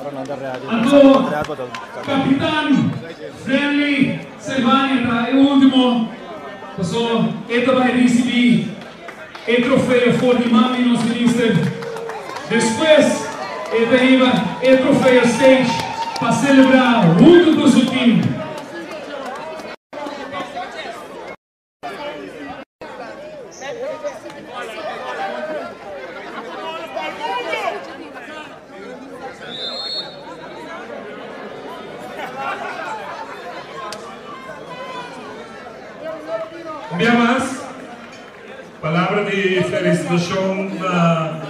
Anto kapitan Friendly Servania ta e ultimo paso e ta bai ricibi e trofeo for di man di nos minister. Despues e ta hiba e trofeo stage pa celebra hunto cu su team. Un bia mas, palabra di felicitacion na.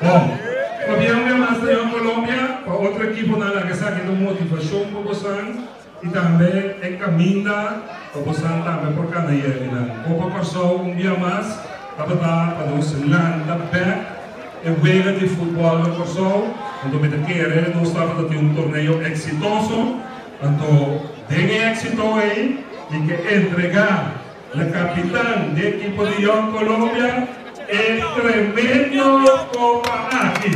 Bon, pabia un bia mas ta Jong Colombia pa otro ekiponan laga esaki ta un motivashon pa bosan i tambe e kaminda pa bosan tambe por kana yerinan. Kopa Kòrsou un bia mas tabata pa nos lanta bèk e wega di futbòl na Kòrsou, anto mi ta kere nos tabata tin un torneo eksitoso, anto den e éksito ei mi ke entregá Na kapitan di ekipo di Jong Colombia e tremendo kopa aki.